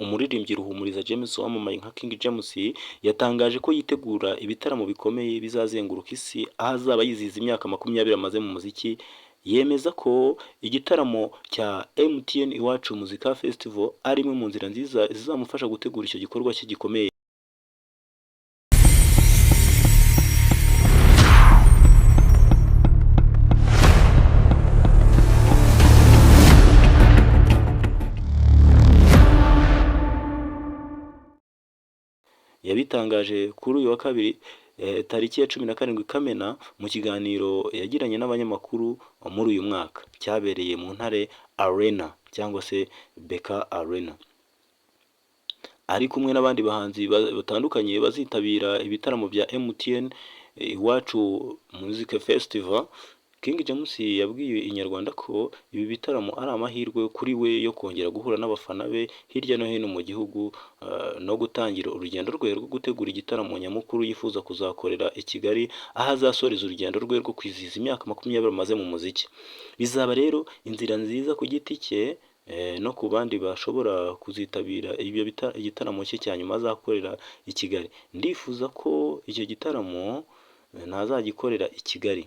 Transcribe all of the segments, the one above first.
Umuririmbyi Ruhumuriza James wamamaye nka King James yatangaje ko yitegura ibitaramo bikomeye bizazenguruka isi, aho azaba yizihiza imyaka 20 amaze mu muziki. Yemeza ko igitaramo cya MTN Iwacu Muzika Festival ari imwe mu nzira nziza zizamufasha gutegura icyo gikorwa cye gikomeye. Yabitangaje kuri uyu wa kabiri tariki ya 17 Kamena mu kiganiro yagiranye n'abanyamakuru muri uyu mwaka cyabereye mu Ntare Arena cyangwa se BK Arena. Ari kumwe n'abandi bahanzi batandukanye bazitabira ibitaramo bya MTN Iwacu Music Festival. King James yabwiye InyaRwanda ko ibi bitaramo ari amahirwe kuri we yo kongera guhura n'abafana be hirya no hino mu gihugu no gutangira urugendo rwe rwo gutegura igitaramo nyamukuru yifuza kuzakorera i Kigali, aho azasoreza urugendo rwe rwo kwizihiza imyaka 20 amaze mu muziki. Bizaba rero inzira nziza ku giti cye no ku bandi bashobora kuzitabira ibyo igitaramo cye cya nyuma azakorera i Kigali. Ndifuza ko icyo gitaramo ntazagikorera i Kigali.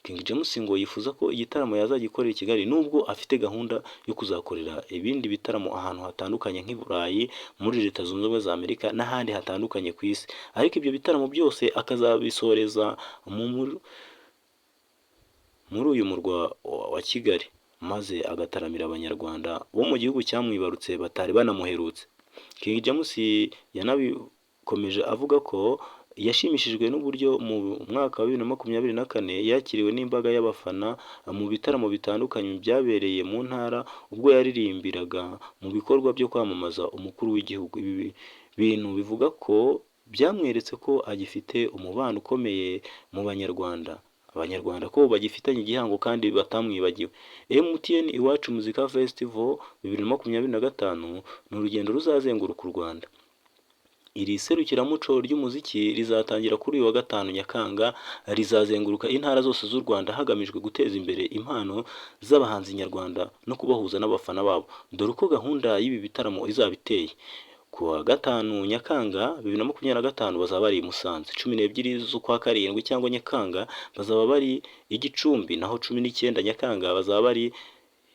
King James ngo yifuza ko igitaramo yazagikorera i Kigali nubwo afite gahunda yo kuzakorera ibindi bitaramo ahantu hatandukanye nk'i Burayi, muri Leta Zunze Ubumwe za Amerika n'ahandi hatandukanye ku isi, ariko ibyo bitaramo byose akazabisoreza muri uyu murwa wa Kigali, maze agataramira Abanyarwanda bo mu gihugu cyamwibarutse batari banamuherutse. King James yanabikomeje avuga ko yashimishijwe n'uburyo mu mwaka wa 2024 yakiriwe n'imbaga y'abafana mu bitaramo bitandukanye byabereye mu ntara ubwo yaririmbiraga mu bikorwa byo kwamamaza umukuru w'igihugu. Ibi bintu bivuga ko byamweretse ko agifite umubano ukomeye mu Banyarwanda, Abanyarwanda ko bagifitanye igihango kandi batamwibagiwe. MTN Iwacu Muzika Festival 2025 ni urugendo ruzazenguruka u Rwanda. Iri serukiramuco ry'umuziki rizatangira kuri uyu wa gatanu Nyakanga, rizazenguruka intara zose z'u Rwanda hagamijwe guteza imbere impano z'abahanzi nyarwanda no kubahuza n'abafana babo. Dore uko gahunda y'ibi bitaramo izaba iteye. Ku wa gatanu Nyakanga 2025 bazaba bari i Musanze, 12 z'ukwa karindwi cyangwa Nyakanga bazaba bari i Gicumbi, naho 19 Nyakanga bazaba bari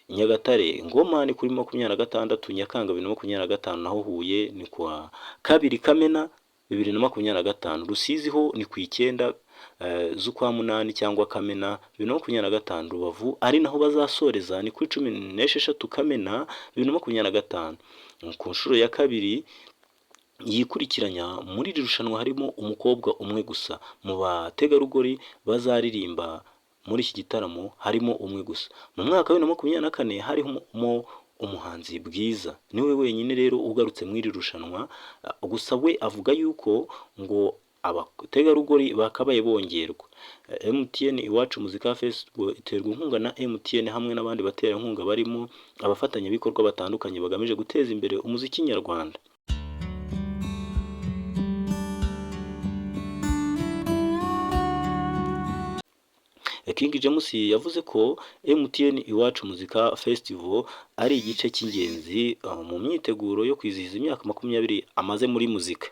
Nyagatare. Ngoma ni kuri 26 Nyakanga 2025, naho Huye ni kuwa kabiri Kamena 2025, Rusizi ho ni ku 9 z'ukwa munani cyangwa Kamena 2025, Rubavu ari naho bazasoreza ni kuri 16 Kamena 2025. Ku nshuro ya kabiri yikurikiranya muri iri rushanwa harimo umukobwa umwe gusa mu bategarugori bazaririmba muri iki gitaramo, harimo umwe gusa. Mu mwaka wa 2024 harimo umuhanzi Bwiza, niwe wenyine rero ugarutse muri iri rushanwa, gusa we avuga yuko ngo abategarugori bakabaye bongerwa. MTN Iwacu Muzika Festival iterwa inkunga na MTN hamwe n'abandi baterankunga barimo abafatanyabikorwa batandukanye bagamije guteza imbere umuziki nyarwanda. King James yavuze ko MTN Iwacu Muzika Festival ari igice cy'ingenzi mu myiteguro yo kwizihiza imyaka 20 amaze muri muzika.